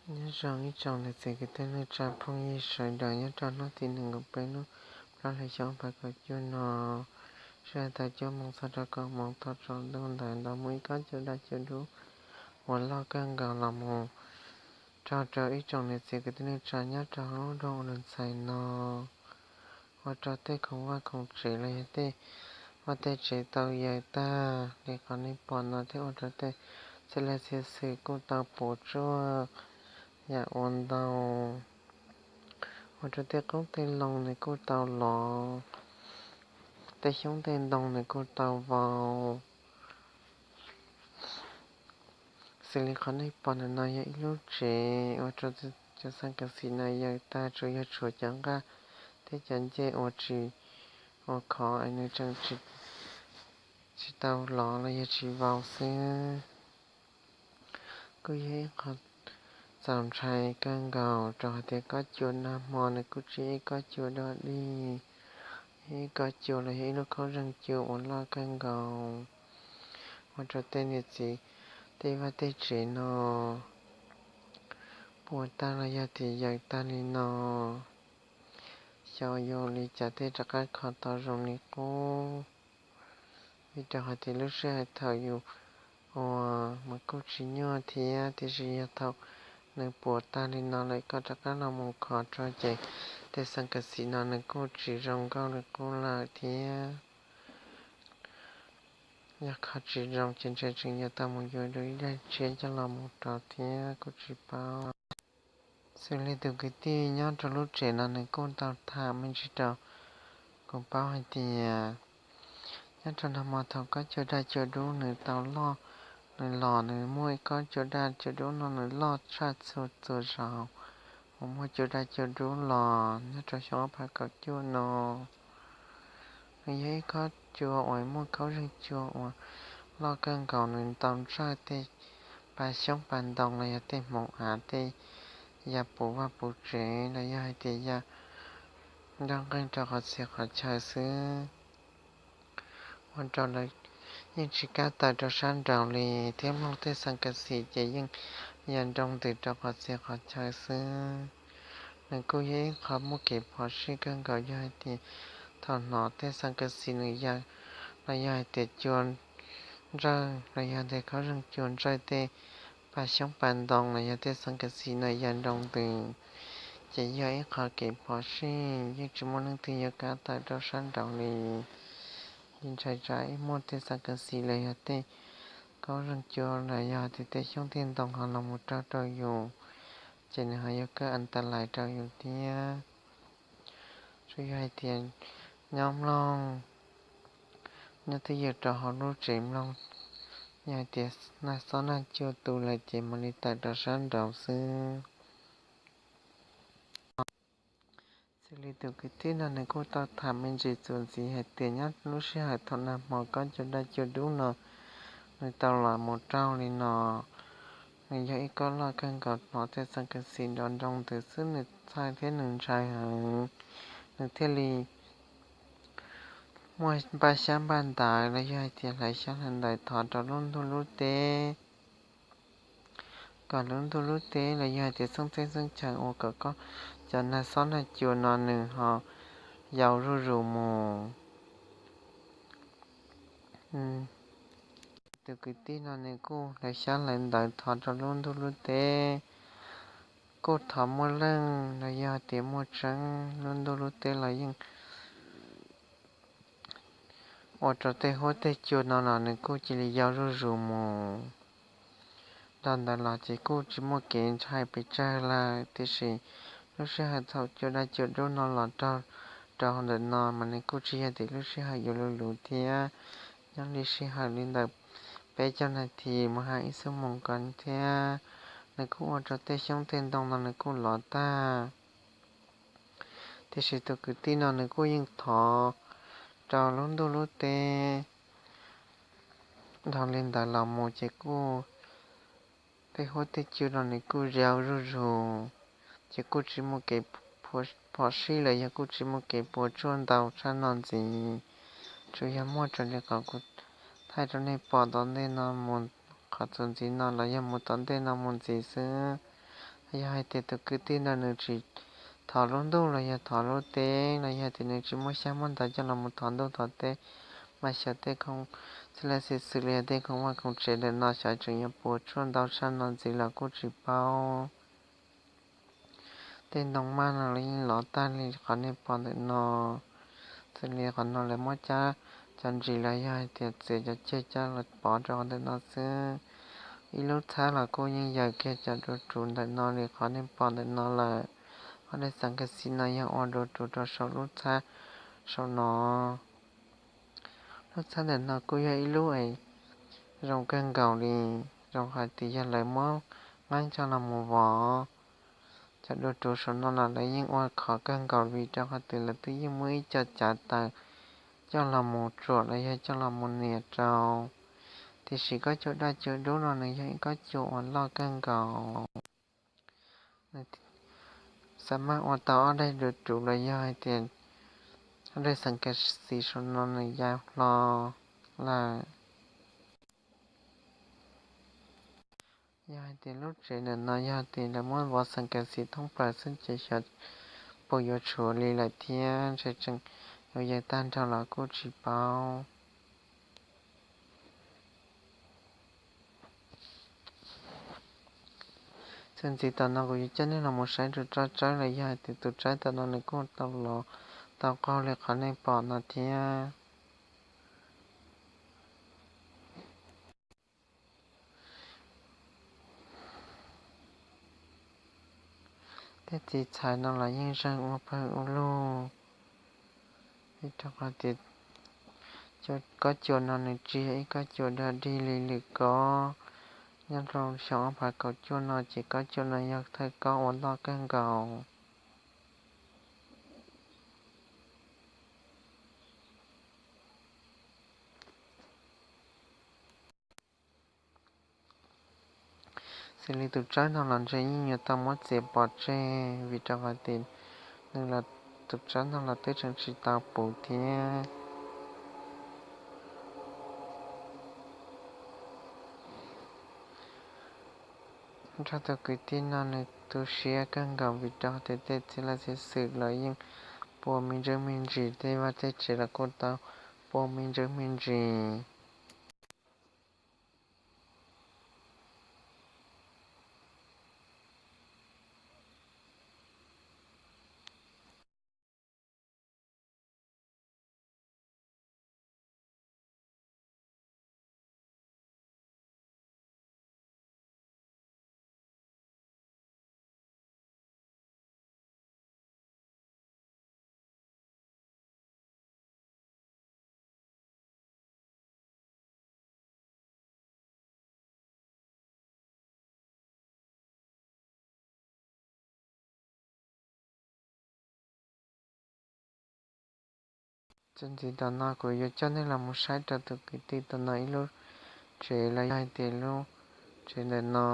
Nyob zoo ib tsoom niam txiv kwv tij neej tsa phooj ywg sawv daws nyob rau hnub tim nees nkaum peb lub plaub hlis xyoo ob phav kaum cuaj no, sij hawm thaum cuaj moos txog rau kaum moos thaum tsaus ntuj ntawd tau muaj ib kob cua daj cua dub uas loj kawg nkaus los mus raug rau ib tsoom niam txiv kwv tij neej tsa nyob rau hauv lub nroog Ua Lus Ntxhais no. Ua rau tej khoom vaj khoom tsev los yog tej vaj tej tsev tau yaws tag li qhov nej pom no thiab ua rau tej txhia laj txhia xwm kuj tau puas tsuaj yam ua ntau, ua rau tej qoob tej loo nws kuj tau lov, tej xyoob tej ntoo nws kuj tau vau. Xws li qhov nej pom ntawm no yog ib lub tsev ua rau cov xeev kas xim no yaws tag, tsuas yog tshuav cov nqaj thiab cov ncej uas tsis, uas khov es nws tseem tsis tau lov los yog tsis vau xwb. Kuj yog ib qho txaus ntshai kawg nkaus rau hais tias kob cua nag hmo nws kuj tsis yog ib kob cua dog dig, yog ib kob cua los yog ib lub khaub zeeg cua uas loj kawg nkaus, ua rau tej niam txiv tej vaj tej tsev no puas tag los yog tias yaws tag li no. Xyov yuav ua li cas tej rov qab kho tau zoo li qub, vim rau hais tias lub sij hawm thaum yus ua mas kuj tsis nyuaj thiab, tiam sis yog thaum nws puas tag li no lawm koj rov qab los mus kho rau ces tej xeev kas xim no nws kuj tsis zoo nkauj li qub lawm thiab. Yog kho tsis zoo ces ntshe tseem yuav tau mus yuav dua ib daim tshiab coj los mus rau thiab kuj tsis paub. Xws li tus kwv tij nyob rau lub tsev no nws kuj tau tham me ntsis rau kuv paub hais tias nyob rau nag hmo thaum kob cua daj cua dub nws tau loj, nws los nws muaj ib kob cua daj cua dub no nws loj tshaj txhua txhua zaus uas muaj cua daj cua dub los nyob rau xyoo ob phav kaum cuaj no. Nws yog ib kob cua uas muaj khaub zeeg cua uas loj kawg nkaus, nws tau ntsawj tej pa xyoob pa ntoo los yog tej hmoov av tej ya puv vaj puv tsev los yog hais tias ya nroj nqeeg rau qhov txhia qhov chaw xwb, ua rau lawv yeej tsis kam tawm rau sab nraud li, thiab mloog tej xeev kas xim ces yeej ya nroo ntws rau qhov txhia qhov chaw xwb. Nws kuj yog ib qho muaj kev phom sij kawg nkaus yog hais tias thaum hnov tej xeev kas xim nws ya los yog hais tias cua ntsawj los yog tias khaub zeeg cua ntsawj tej pa xyoob pa ntoo los yog tej xeev kas xim no ya nroo ntws, ces yog ib qho kev phom sij yeej tsis muaj leej twg yuav kam tawm rau sab nraud li. Yeej ntshai tsam ib muaj tej xeev kas xim los yog tej khaub zeeg cua los yog tias tej xyoob tej ntoo ho los mus raug rau yus, ces nws ho yuav kaj an ta lais rau yus thiab. Tsuas yog hais tias nyob mloog, nyob twj ywm rau hauv lub tsev mloog, yog hais tias nag xob nag cua tu lawm ces mam li tawm rau sab nraud xwb. Xws li tus kwv tij no nws kuj tau tham me ntsis txuas ntxiv hais tias nyob lub sij hawm thaum nag hmo kob cua daj cua dub no nws tau los mus raug li no, nws yog ib kob loj kawg nkaus, hnov tej xeev kas xim nrov nroo ntws xwb nws txhawj thiab nws ntshai heev. Nws thiaj li muaj npaj xyab npaj ntawv los yog hais tias hlawv xyab hlawv ntawv thov rau lub ntuj lub teb, kom lub ntuj lub teb los yog hais tias txheej teb txheej chaw ua kom kob, cov nag xob nag cua no nws ho yau zuj zus mus. Tus kwv tij no nws kuj hlawv xyab hlawv ntawv thov rau lub ntuj lub teb, kuj thov muaj leej los yog hais tias muaj tseeb lub ntuj lub teb los yeej ua rau tej huab tej cua no los nws kuj cia li yau zuj zus mus. Dhau ntawd los ces kuj tsis muaj kev ntshai pes tsawg lawm, tiam sis lub sij hawm thaum cua daj cua dub no los raug rau hauv ntawm no mas nws kuj tsis yog tias lub sij hawm yuav luv luv thiab, nyob li sij hawm li ntawm peb caug nas this mus hais ib xuab moos ko thiab, nws kuj ua rau tej xyoob tej ntoo no nws kuj lov tag. Tiam sis tus kwv tij no nws kuj yeej thov rau lub ntuj lub teb. Dhau li ntawd los mus ces kuj tej huab tej cua no nws kuj yau zuj zus, ces kuj tsis muaj kev phom sij los yog kuj tsis muaj kev puas tsuaj ntau tshaj no ntxiv. Tsuas yog muaj raws li qhov kuv thaij rau nej pom tom ntej no mus, qhov txuas ntxiv no los yog mus tom ntej no mus ntxiv xwb. Yog hais tias tus kwv tij ntawd nws tsis thov lub ntuj los yog thov lub teb, los yog tias nws tsis muaj xyab muaj ntawv coj los mus thov ntuj thov teb, mas xyov tej khoom txhij laj xwm xwm los yog tej khoom vaj khoom tsev ntawm no xyov tseem yuav puas tsuaj ntau tshaj no ntxiv los kuj tsis paub. Tej ntoo maj no los yeej lov tag li qhov nej pom ntawm no. Xws li qhov no lawv muab cab cov ntsis los yog hais tias txiav cov ceg coj los pov rau qhov ntawm no xwb. Ib lub txhab los kuj yeej yaws kiag cov duav tsuv ntawm no li qhov nej pom ntawm no lawm. Ob daim xeem kas xis no yog ua duav tsuv rau saum lub txhab saum no. Lub txhab ntawm no kuj yog ib lub es zoo kawg nkaus li, zoo hais tias yog lawv muab nqeeb coj los mus vov. Cov duav tsuv saum no los lawv yeej ua khov kawg nkaus vim rau qhov tias lawv twb yeej muab ib co cav taws coj los mus tsuam los yog coj los mus nias rau. Tiam sis kob cua daj cua dub no nws yog ib kob cua uas loj kawg nkaus, xa maj ua tau ob daim duav tsuv los yog hais tias ob daim xeem kas xis saum no nws ya hlo lawm. Yog hais tias lub tsev ntawm no yog tias lawv muab vov xeem kas xis thoob plaws xwb ces xyov puas yuav tshuav li lawm thiab, ntshe tseem yuav yaws tag nrho los kuj tsis paub. Txuas ntxiv tom no kuv yuav coj nej los mus saib rau tsob tsawb los yog hais tias tus tsawb tom no nws kuj tau los tau qaug li qhov nej pom no thiab. Tej txiv txhais no los yeej zeeg ua pawg ua lug, vim rau qhov tias kob cua no nws tsis yog ib kob cua dog dig li lwm kob. Nyob rau xyoo ob phav kaum cuaj no ces kob cua no yog thawj kob uas loj kawg nkaus. Xws li tus tsawb no los ntshe yeej yuav tau muab txiav pov tseg vim rau qhov tias nws los, tus tsawb no los twb tseem tsis tau puv thiab. Nrog tus kwv tij no nws tu siab kawg nkaus vim rau tias tej txhij laj txhij xwm los yeej puas me ntsis me ntsis, tej vaj tej tsev los kuj tau puas me ntsis me ntsis. Txuas ntxiv tom no kuv yuav coj nej los mus saib rau tus kwv tij tom no ib lub tsev los yog hais tias lub tsev ntawm no,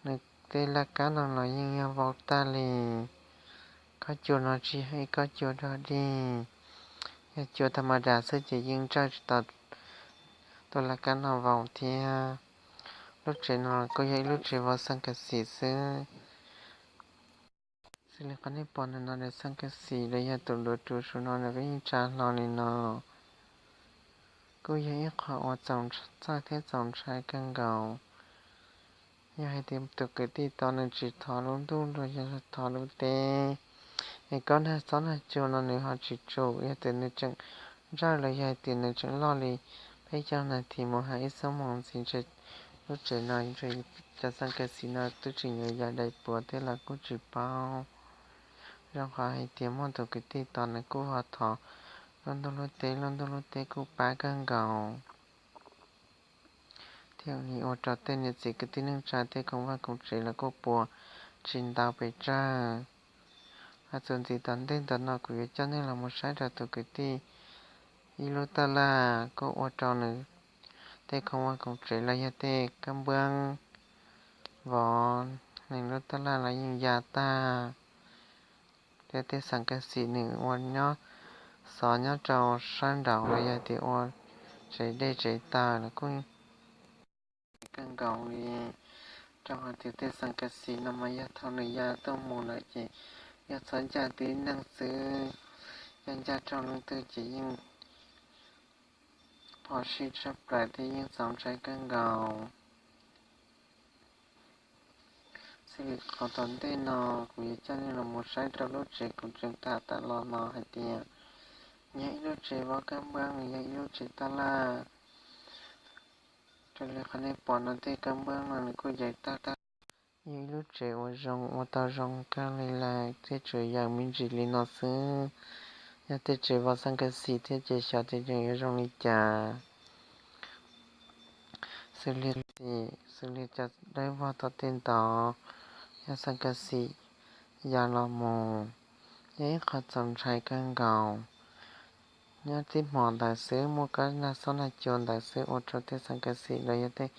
nws tej laj kab no los yeej yog vau tag li. Kob cua no tsis yog ib kob cua dog dig, yog cua tha ma das xwb ces yeej ntsawj tsis tau tus laj kab no vau thiab. Lub tsev no kuj yog ib lub tsev vau xeem kas xis xwb. Xws li qhov nej pom ntawm no, daim xeem kas xis los yog tus duav tsuv saum no nws kuj yeej tsa hlo li no. Kuj yog ib qho uas txaus txhawj thiab txaus ntshai kawg nkaus. Yog hais tias tus kwv tij tod nws tsis thov lub ntuj los yog thov lub teb, es kob nag xob nag cua no nws ho tsis tsum, yog tias nws tseem ntsawj los yog hais tias nws tseem loj li peb caug nas this mus hais ib xuab moos ntxiv ntshe lub tsev no, cov xeem kas xis no twb tseem yuav ya dai puav thiab los kuj tsis paub. Zoo qhov hais tias muaj tus kwv tij tod nws kuj ho thov lub ntuj lub teb, lub ntuj lub teb kuj pab kawg nkaus, thiaj li ua rau tej niam txiv kwv tij neej tsa tej khoom vaj khoom tsev los kuj puas tsis ntau pes tsawg. Hos txuas ntxiv tom ntej ntawm no kuv yuav coj nej los mus saib rau tus kwv tij ib lub taj laj kuj ua rau nws tej khoom vaj khoom tsev los yog tej kab npuab vov, nws lub taj laj los yeej ya tag. Thiab tej xeem kas xis nws ua nyob xov nyob rau sab nraud los yog tias ua tsev dej tsev taws los kuj kawg nkaus li. Rau hais tias tej xeem kas xis no mas yog thaum nws ya tuaj mus lawm ces yog txhob ncaj tib neeg xwb, yog ncaj raug leej twg ces yeej phom sij tshaj plaws thiab yeej txaus ntshai kawg nkaus. Xws li qhov tom ntej no kuv yuav coj nej los mus saib rau lub tsev kuv tseem tham tas los no hais tias yog ib lub tsev vov kab npab, yog ib lub tsev taj laj. Raws li qhov nej pom no tej kab npab no nws kuj yawm tag tag. Yog ib lub tsev uas zoo, ua tau zoo kawg li lawm thiab tsuas yawm me ntsis li no xwb. Yog tej tsev vov xeem kas xis thiab ces xyov tias tseem yuav zoo li cas. Xws li, xws li cov dawb vog tom tej ntov, yog xeem kas xis ya los mus, yog ib qho txaus ntshai kawg nkaus. Nyob tib hmos ntawd xwb muaj kab nag xob nag cua ntawd xwb ua rau tej xeem kas xis los yog tej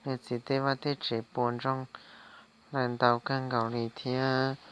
niam txiv tej vaj tej tsev puas ntsoog lawm ntau kawg nkaus li thiab.